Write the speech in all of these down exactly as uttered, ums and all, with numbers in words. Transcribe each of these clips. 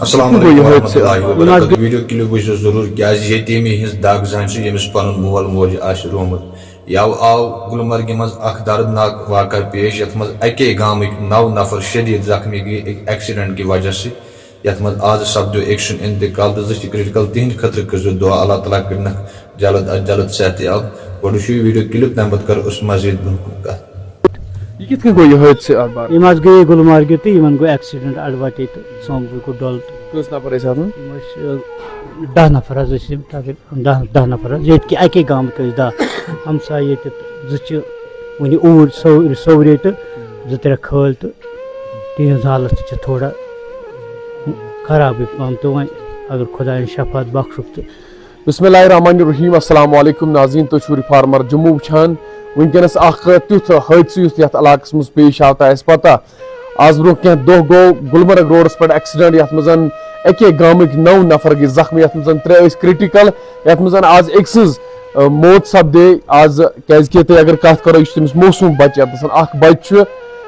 السلام علیکم ورحمۃ اللہ وبرکاتہ۔ ویڈیو کلپ وٕچھزیو ضروٗر، کیازِ یتیٖمی ہٕنٛز دگ زن چھِ، ییٚمِس پنُن مول موج آسہِ رومُت۔ یوٕ آو گلمرگہِ منٛز اکھ دردناک واقعہ پیش، یتھ منٛز اکے گامٕکۍ نو نفر شدید زخمی گٔیہِ أکۍ ایکسیڈنٹ کہِ وجہ سۭتۍ، یتھ منٛز آز سپدیو أکۍ سُنٛد انتقال تہٕ زٕ چھِ کریٹیکل۔ تِہنٛدِ خٲطرٕ کٔرزیو دعا، اللہ تعالیٰ کٔرِنکھ جلد از جلد صحت یاب۔ گۄڈٕ وٕچھِو یہِ ویڈیو کلپ، تمہِ پتہٕ کرو أسۍ مزید برونٛہہ کُن کتھ۔ یہِ کِتھ کٔنۍ گوٚو یہِ حٲدثہٕ اخبار؟ یِم حظ گٔیے گُلمرگہِ تہٕ یِمن گوٚو ایکسیڈنٹ اَڑٕ وَٹے تہٕ سوموٕے گوٚو ڈۄل تہٕ کٔژ نفر ٲسۍ اَتھ منٛز؟ یِم ٲسۍ، آ، دَہ نفر حظ ٲسۍ یِم، تقریٖباً دَہ، دَہ نفر حظ، ییٚتہِ کہِ اَکے گامٕکۍ ٲسۍ دَہ۔ ہمسایہِ ییٚتہِ تہٕ زٕ چھِ وُنہِ اوٗرۍ سو-، سوٚورے تہٕ زٕ ترٛےٚ کھٲلۍ تہٕ تِہنٛز حالت تہِ چھِ تھوڑا خرابٕے پَہَم تہٕ وۄنۍ اگر خۄدایَن شفاعت بخشُکھ تہٕ بسم اللہ الرحمن الرحیم۔ السلام علیکم ناظرین، تُہۍ چھِو رِفارمر جموں وٕچھان۔ وٕنکیٚنَس اَکھ تیُتھ حٲدثہٕ یُس یَتھ علاقَس منٛز پیش آو، تۄہہِ آسہِ پَتہ۔ آز برونٛہہ کینٛہہ دۄہ گوٚو گُلمرگ روڈَس پٮ۪ٹھ ایکسیڈنٹ، یَتھ منٛز اَکے گامٕکۍ نَو نفر گٔے زخمی، یَتھ منٛز ترٛےٚ ٲسۍ کریٹیکل، یَتھ منٛز آز أکۍ سٕنٛز، آ، موت سپدے۔ آز کیٛازِکہِ تُہۍ اگر کَتھ کَرو، یہِ چھُ تٔمِس معصوم بَچہٕ، یَتھ منٛز اَکھ بَچہٕ چھُ۔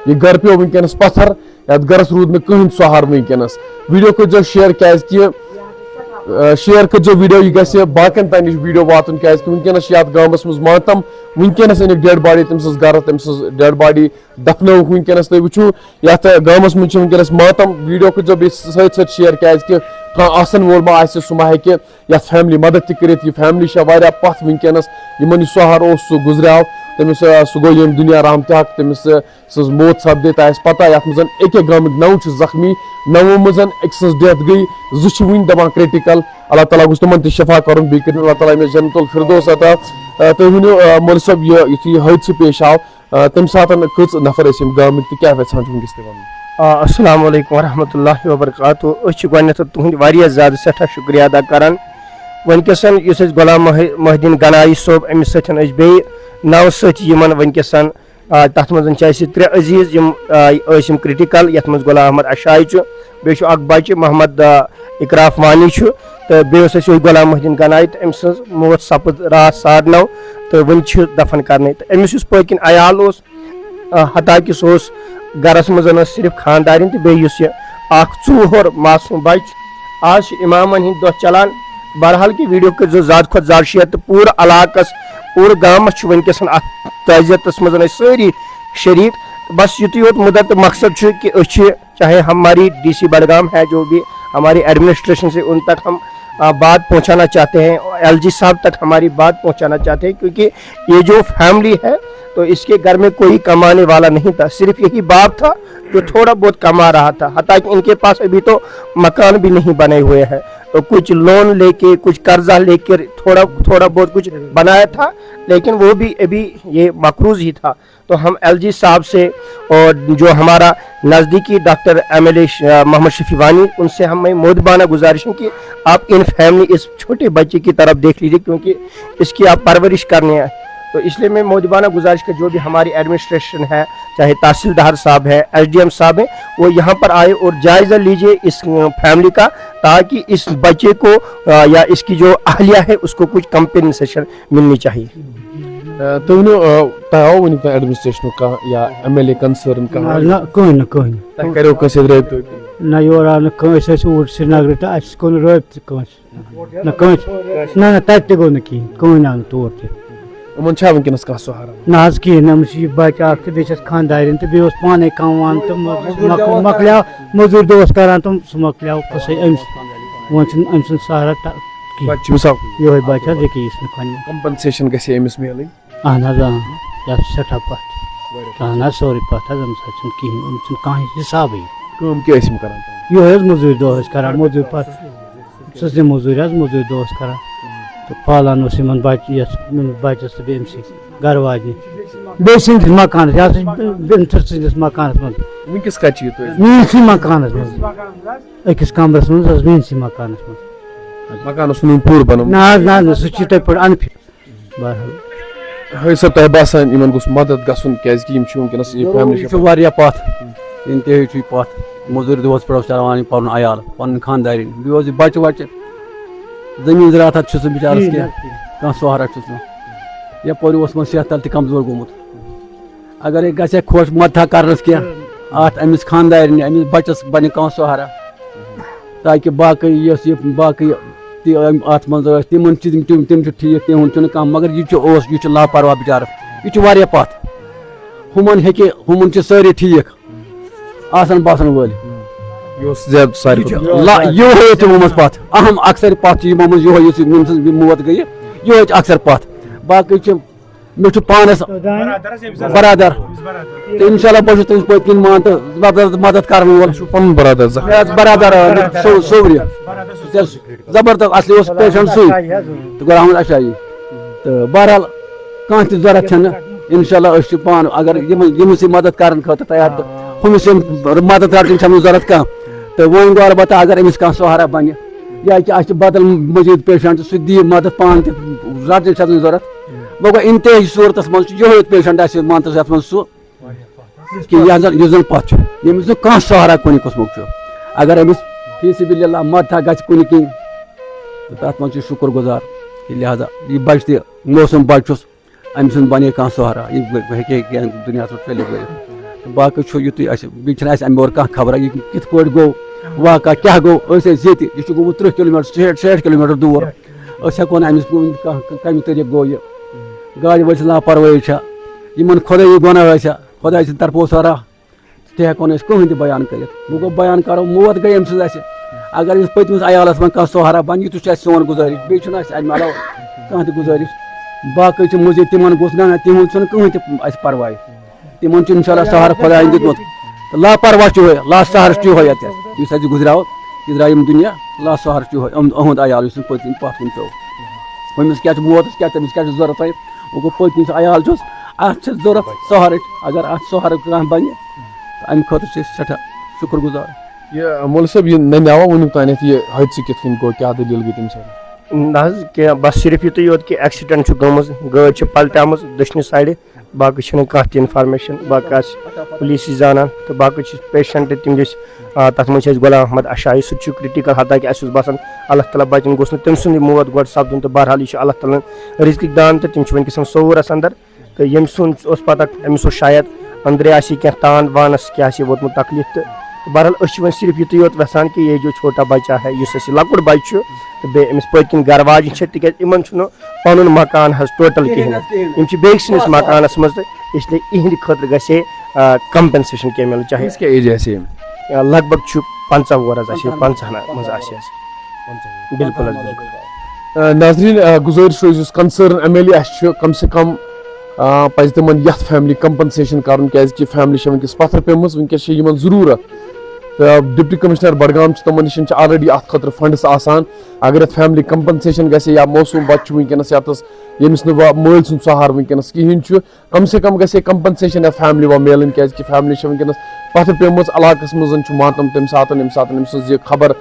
یہِ گَرٕ پیوٚو وٕنکیٚنَس پَتھر۔ یَتھ گَرَس روٗد نہٕ کٕہٕنۍ سہارٕ وٕنکیٚنَس۔ ویڈیو کٔرۍزیو شیئر، کیٛازِکہِ، آ، شیئر کٔرۍزیو ویڈیو، یہِ گژھِ باقیَن تام یہِ ویڈیو واتُن، کیٛازِکہِ وٕنکیٚنَس چھِ یَتھ گامَس منٛز ماتم۔ وٕنکیٚنَس أنِکھ ڈیڈ باڈی تٔمۍ سٕنٛز گَرٕ، تٔمۍ سٕنٛز ڈیڈ باڈی دفنٲوٕکھ وٕنکیٚنَس۔ تُہۍ وٕچھِو یَتھ گامَس منٛز چھِ وٕنکیٚنَس ماتم۔ ویڈیو کٔرۍزیو بیٚیہِ سۭتۍ سۭتۍ شیئر، کیٛازِکہِ کانٛہہ آسَن وول ما آسہِ، سُہ ما ہیٚکہِ یَتھ فیملی مدد تہِ کٔرِتھ۔ یہِ فیملی چھےٚ واریاہ پَتھ وٕنکیٚنَس۔ یِمَن یہِ سہارٕ اوس، سُہ گُزریو، تٔمِس، آ، سُہ گوٚو ییٚمہِ دُنیا رحمتِ حق، تٔمِس، آ، سٕنٛز موت سپدے۔ تۄہہِ آسہِ پتہ، یَتھ منٛز أکے گامٕکۍ نَو چھِ زخمی، نَوو منٛز أکۍ سٕنٛز ڈیتھ گٔے، زٕ چھِ وٕنہِ دَپان کریٹیکل۔ اللہ تعالیٰ گوٚژھ تِمن تہِ شفا کرُن، بیٚیہِ کٔرِن اللہ تعالیٰ أمِس جنت الفردوس عطا۔ آ، تُہۍ ؤنِو، آ، مولوی صٲب، یہِ، یُتھُے یہِ حٲدثہٕ پیش آو، آ، تَمہِ ساتہٕ کٔژ نفر ٲسۍ یِم گامٕکۍ تہٕ کیٛاہ یژھان چھُ وٕنکیٚس تہِ وَنُن؟ آ، السلام علیکم ورحمۃ اللہ وبرکاتہ۔ أسۍ چھِ گۄڈٕنٮ۪تھ تُہُنٛد واریاہ زیادٕ سٮ۪ٹھاہ شُکریہ ادا کران۔ وٕنکیٚس یُس اَسہِ غلام محی-، محی الدین گنایی صٲب، أمِس سۭتۍ ٲسۍ بیٚیہِ نَو سۭتۍ یِمن وٕنکیٚس، آ، تَتھ منٛز چھِ اَسہِ ترٛےٚ عزیٖز، یِم، آ، ٲسۍ یِم کریٹیکل، یَتھ منٛز غلام احمد اشائی چھُ، بیٚیہِ چھُ اکھ بَچہٕ محمد، آ، اکراف وانی چھُ، تہٕ بیٚیہِ اوس اَسہِ یِہوٚے غلام محی الدین گنایی، تہٕ أمۍ سٕنٛز موت سپٕز راتھ ساڑٕ نَو، تہٕ وٕنہِ چھِ دفن کرنَے۔ تہٕ أمِس یُس پٔتۍ کِنۍ عیال اوس، آ، حتیٰ کہِ سُہ اوس گرس منٛز ٲس صرف خاندارِنۍ تہٕ بیٚیہِ یُس یہِ اکھ ژوٗر معصوم بچہٕ۔ آز چھِ امامن ہٕنٛدۍ دۄہ چلان۔ بہرحال کہِ ویڈیو کٔرۍزیو زیادٕ کھۄتہٕ زیادٕ شیئر تہٕ پوٗرٕ علاقس، پوٗرٕ گامس چھُ وٕنکیٚس اتھ تعزیتس منٛز أسۍ سٲری شریک۔ بس یُتُے یوت مُدعا تہٕ مقصد چھُ کہِ أسۍ چھِ، چاہے ہماری ڈی سی بڈگام ہے، جو بھی ہماری ایڈمنسٹریشن سے ان تک ہم، آ، بات پہنچانا چاہتے ہیں، ایل جی صاحب تک ہماری بات پہنچانا چاہتے ہیں، کیونکہ یہ جو فیملی ہے تو اس کے گھر میں کوئی کمانے والا نہیں تھا، صرف یہی باپ تھا جو تھوڑا بہت کما رہا تھا، حتیٰ کہ ان کے پاس ابھی تو مکان بھی نہیں بنے ہوئے ہیں، تو کچھ لون لے کے، کچھ قرضہ لے کر تھوڑا تھوڑا بہت کچھ بنایا تھا، لیکن وہ بھی ابھی یہ مقروض ہی تھا۔ تو ہم ایل جی صاحب سے اور جو ہمارا نزدیکی ڈاکٹر ایم ایل اے ش-، محمد شفیع وانی، ان سے ہمیں مودبانہ گزارش ہے کہ آپ ان فیملی، اس چھوٹے بچے کی طرف دیکھ لیجیے، کیونکہ اس کی آپ پرورش کرنے ہیں۔ تو اس لیے میں مودبانہ گزارش کا، جو بھی ہماری ایڈمنسٹریشن ہے، چاہے تحصیلدار صاحب ہے، ایس ڈی ایم صاحب ہیں، وہ یہاں پر آئے اور جائزہ لیجیے اس، آ، فیملی کا، تاکہ اس بچے کو، آ، یا اس کی جو اہلیہ ہے، اس کو کچھ کمپنسیشن ملنی چاہیے۔ آ، تُہۍ ؤنِو، آ، تۄہہِ آوٕ وٕنیُک تام ایڈمنسٹریشنُک کانٛہہ یا ایم ایل اے کنسرن کانٛہہ؟ نہ، نہ، کٕہٕنۍ نہٕ، کٕہٕنۍ نہٕ۔ تۄہہِ کریو کٲنٛسہِ سۭتۍ رٲبطہٕ؟ نہ، یورٕ آو نہٕ کٲنٛسہِ، أسۍ اوٗرۍ سرینگرٕ تہٕ اَسہِ کوٚر نہٕ رٲبطہٕ کٲنٛسہِ۔ نہ کٲنٛسہِ، نہ، نہ، تَتہِ تہِ گوٚو نہٕ کِہیٖنۍ، کٕہٕنۍ آو نہٕ تور تہِ۔ یِمن چھا وٕنکیٚنس کانٛہہ سہارا؟ نہ حظ، کِہیٖنۍ نہٕ، أمِس چھِ یہِ بَچہٕ اَکھ تہٕ بیٚیہِ چھَس خانٛدارِنۍ تہٕ بیٚیہِ اوس پانَے کَماوان تہٕ مۄ-، مۄکلیو، مٔزوٗرۍ دۄہ اوس کَران تہٕ سُہ مۄکلیو قٕصَے أمِس۔ وۄنۍ چھُنہٕ أمۍ سُنٛد سہارا تہ-، کِہیٖنۍ۔ بَچہٕ چھُ مِثال۔ یِہوٚے بَچہٕ حظ، ییٚکیٛاہ یہِ چھُ مےٚ پنٛنہِ۔ کمپنسیشن گژھِ ہے أمِس میلٕنۍ۔ اہن حظ، آ، یَتھ چھِ سٮ۪ٹھاہ پَتھ۔ اہن حظ، سورُے پَتھ حظ، أمِس حظ چھُنہٕ کِہیٖنۍ، أمِس چھُنہٕ کانٛہہ حِسابٕے۔ کٲم کیٛاہ ٲسۍ یِم کران؟ یِہوٚے حظ مٔزوٗرۍ دۄہ ٲسۍ کران، مٔزوٗرۍ پَتہٕ سٕژنہِ مٔزوٗرۍ حظ، مٔزوٗرۍ دۄہ اوس کران۔ تہٕ پالان اوس یِمن بَچہٕ، یَتھ، یِمن بَچَس تہٕ بیٚیہِ أمۍ سٕے گَرٕ واجنہِ۔ بیٚیہِ سٕنٛدِس مکانَس، یہِ ہسا چھِ بیٚنتھٕر سٕنٛدِس مکانَس منٛز۔ وٕنکیٚس کَتہِ چھِ یہِ تُہۍ؟ میٛٲنسٕے مکانَس منٛز۔ أکِس کمرَس منٛز حظ، میٛٲنسٕے مکانَس منٛز۔ مکان اوس نہٕ وُنہِ پوٗرٕ بنومُت؟ نہ حظ، نہ حظ، نہ، سُہ چھُ یِتھَے پٲٹھۍ unfinished۔ بہرحال۔ ہے صٲب، تۄہہِ باسان یِمن گوٚژھ مدد گژھُن، کیٛازِ کہِ یِم چھِ وٕنکیٚنَس یہِ ضروٗری family چھُ چھِ واریاہ پَتھ، انتہٲیی چھُ یہِ پَتھ۔ مٔزوٗرۍ دۄہَس پٮ۪ٹھ اوس چلاوان یہِ پَنُن عیال، پَنٕنۍ خانٛدارِنۍ، بیٚیہِ اوس یہِ بَچہٕ وَچہٕ۔ زٔمیٖن زِراعت چھُس نہٕ بِچارَس کِہیٖنۍ، کینٛہہ، کینٛہہ۔ کانٛہہ سہارا چھُس نہٕ۔ یَپٲرۍ اوس وۄنۍ صحت تَل تہِ کمزور گوٚمُت۔ اگرے گژھِ ہا خۄش مدتھا کرنس کینٛہہ، اتھ أمِس خانٛدارِنہِ، أمِس بچس بنہِ کانٛہہ سہارا۔ تاکہِ باقٕے یۄس یہِ باقٕے تہِ اَتھ منٛز ٲسۍ، تِمن چھِ تِم، تِم، تِم چھِ ٹھیٖک، تِہُنٛد چھُنہٕ کانٛہہ، مگر یہِ چھُ، اوس، یہِ چھُ لاپرواہ بِچارٕ، یہِ چھُ واریاہ پَتھ۔ ہُمن ہیٚکہِ، ہُمن چھِ سٲری ٹھیٖک آسان باسان وٲلۍ۔ یہِ اوس زیادٕ ساروی یہِ چھُ کھۄتہٕ لا-، یِہوٚے چھُ یِمو منٛز پَتھ، اہم اکثر پَتھ چھِ یِمو منٛز یِہوٚے، یُس یِم سٕنٛز یِم موت گٔیہِ، یِہوٚے چھُ اکثر پَتھ۔ باقٕے چھِ، مےٚ چھُ پانَس برادر، تہٕ انشاءاللہ بہٕ چھُس تٔمِس پٔتۍ کِنۍ مان تہٕ مدد، مدد کرن وول۔ چھُ پنُن برادر زٕ۔ مےٚ حظ برادر، آ، سو-، صوورِ۔ زبردست، اصلی اوس پیشنٹ سُے، تہٕ غلام احمد اشائی۔ تہٕ بہرحال، کانٛہہ تہِ ضوٚرتھ چھَنہٕ، انشاءاللہ أسۍ چھِ پانہٕ، اگر یِمن، یِمن سۭتۍ مدد کرن خٲطرٕ تیار، تہٕ ہُمِس یِم مدد رٹٕنۍ چھَنہٕ ضوٚرتھ کانٛہہ۔ تہٕ وۄنۍ گوٚو البتہ اگر أمِس کانٛہہ سہارا بنہِ، یا کہِ اَسہِ چھِ بدل مزید پیشنٹ، سُہ دِیہِ مدد پانہٕ تہِ، رٹٕنۍ چھَنہٕ ضوٚرتھ۔ وۄنۍ گوٚو انتہٲیی صورتس منٛز چھُ یِہوٚے پیشنٹ اَسہِ مان تہٕ یَتھ منٛز سُہ کہِ یَتھ زَن، یُس زَن پَتھ چھُ، ییٚمِس نہٕ کانٛہہ سہارا کُنہِ قٕسمُک چھُ۔ اگر أمِس فی سبیل اللہ مدتھا گژھِ کُنہِ کِنۍ، تہٕ تَتھ منٛز چھُ شُکُر گُزار۔ کہِ لہذا یہِ بَچہِ تہِ، موسوٗم بَچہِ چھُس، أمۍ سُنٛد بَنے کانٛہہ سہارا، یہِ ہیٚکہِ ہے کینٛہہ دُنیاہَس منٛز ژٔلِتھ ؤلِتھ۔ تہٕ باقٕے چھُ یُتُے اَسہِ، بیٚیہِ چھِنہٕ اَسہِ اَمہِ یورٕ کانٛہہ خبرا، یہِ کِتھ پٲٹھۍ گوٚو، واقعہ کیٛاہ گوٚو۔ أسۍ ٲسۍ ییٚتہِ، یہِ چھُ گوٚمُت تٕرٛہ کِلوٗ میٖٹر، شیٹھ، شیٹھ کِلوٗ میٖٹر دوٗر۔ أسۍ ہٮ۪کو نہٕ أمِس کُن کانٛہہ، کَمہِ طریٖقہٕ گوٚو یہِ۔ گاڑِ وٲلۍ سٕنٛز لاپروٲہی چھا، یِمن خۄدٲیی گۄناہ ٲسیا، خۄداے سٕنٛدِ طرفہٕ اوس رحم، تہِ ہٮ۪کو نہٕ أسۍ کٕہٕنۍ تہِ بیان کٔرِتھ۔ وۄنۍ گوٚو بیان کرو، موت گٔے أمۍ سٕنٛز اَسہِ۔ اگر أمِس پٔتمِس عیالَس منٛز کانٛہہ سہارا بَنہِ، یُتُے چھُ اَسہِ سون گُزٲرِش، بیٚیہِ چھُنہٕ اَسہِ اَمہِ علاوٕ کانٛہہ تہِ گُزٲرِش۔ باقٕے چھِ مٔزیٖد تِمن گوٚژھ نہ، نہ، تِہُنٛد چھُنہٕ کٕہٕنۍ تہِ اَسہِ پَرواے۔ تِمن چھُ اِنشاء اللہ سہارٕ خۄدایَن دیُتمُت۔ تہٕ لاپرواہ چھُ یِہوٚے، لا سہارٕ چھُ یِہوٚے اَتہِ، یُس اَسہِ گُزریو، یہِ درٛاو یِم دُنیا، لا سہارٕ چھُ یِہوٚے، یِم، یِہُنٛد عیال یُس پٔتۍ کِنۍ پَتھ کُن پیوٚو۔ ہُمِس کیٛاہ چھُ، موتَس کیٛاہ، تٔمِس کیٛاہ چھُ ضوٚرَتھ تۄہہِ؟ وۄنۍ گوٚو پٔتۍ کِنۍ سُہ عیال چھُس، اَتھ چھِ ضوٚرَتھ سہارٕچ۔ اگر اَتھ سہارٕ کانٛہہ بَنہِ، تہٕ اَمہِ خٲطرٕ چھِ أسۍ سٮ۪ٹھاہ شُکُر گُزار۔ یہِ مولوی صٲب، یہِ نَنہِ آوا وٕنیُک تانٮ۪تھ یہِ حٲدثہٕ کِتھ کٔنۍ گوٚو، کیٛاہ دٔلیٖل گٔے تَمہِ ساتہٕ؟ نہ حظ کینٛہہ، بس صرف یُتُے یوت کہِ ایکسیڈنٹ چھُ گٔمٕژ، گٲڑۍ چھِ پلٹیمٕژ دٔچھنہِ سایڈٕ، باقٕے چھِنہٕ کانٛہہ تہِ انفارمیشن۔ باقٕے آسہِ پُلیٖسٕے زانان، تہٕ باقٕے چھِ پیشنٹ، تِم گٔژھۍ، آ، تَتھ منٛز چھِ اَسہِ غلام احمد اشاعی، سُہ تہِ چھُ کریٹیکل، حتیٰ کہِ اَسہِ اوس باسان اللہ تعالیٰ بچن گوٚژھ نہٕ تٔمۍ سُنٛدُے موت گۄڈٕ سپدُن، تہٕ بہرحال یہِ چھُ اللہ تعالیٰ ہن رزقٕکۍ دان، تہٕ تِم چھِ وٕنکیٚس صوورس اندر۔ تہٕ ییٚمۍ سُنٛد اوس پتہ، أمِس اوس شاید أنٛدرے آسہِ کینٛہہ تان وان، آسہِ کینٛہہ آسہِ ووتمُت تکلیٖف۔ تہٕ بہرحال أسۍ چھِ وۄنۍ صرف یُتُے یوت یژھان کہِ یہ جو چھوٹا بچہ ہے، یُس اَسہِ لۄکُٹ بچہِ چھُ، تہٕ بیٚیہِ أمِس پٔتۍ کِنۍ گرٕ واجِنۍ چھِ، تِکیٛازِ یِمن چھُنہٕ پنُن مکان حظ ٹوٹل کِہیٖنۍ نہٕ۔ یِم چھِ بیٚیہِ کِس نِس مکانس منٛز، تہٕ اس لیے یِہنٛدِ خٲطرٕ گژھِ ہے، آ، کمپنسیشن کینٛہہ میلُن چاہے۔ أمِس کیٛاہ ایج آسہِ؟ آ، لگ بگ چھُ پنٛژاہ وُہر حظ آسہِ ہے، پنٛژاہن منٛز آسہِ حظ۔ بالکل حظ، بالکل۔ آ، ناظریٖن، آ، گُزٲرِش روزِ، یُس کنسٲرن ایم ایل اے اَسہِ چھُ، کم سے کم، آ، پَزِ تِمن یَتھ فیملی کمپنسیشن کَرُن، کیازِ کہِ فیملی چھےٚ وٕنکیٚس پَتھر پیمٕژ، وٕنکیٚس چھِ یِمن ضروٗرت۔ تہٕ ڈپٹی کمشنر بڈگام چھُ تِمن نِش چھِ آلریڈی اَتھ خٲطرٕ فنڈس آسان۔ اگر یَتھ فیملی کمپنسیشن گژھِ، یا موسوٗم بچہٕ چھُ وٕنکیٚنس، یَتَس، ییٚمِس نہٕ وۄنۍ مٲلۍ سُنٛد سہارٕ وٕنکیٚنس کِہینۍ چھُ، کم سے کم گژھِ ہے کمپنسیشن یا فیملی وۄنۍ میلٕنۍ، کیازِ کہِ فیملی چھےٚ وٕنکیٚنس پَتھر پیمٕژ۔ علاقس منٛز چھُ ماتم تَمہِ ساتہٕ، ییٚمہِ ساتہٕ أمۍ سٕنٛز یہِ خبر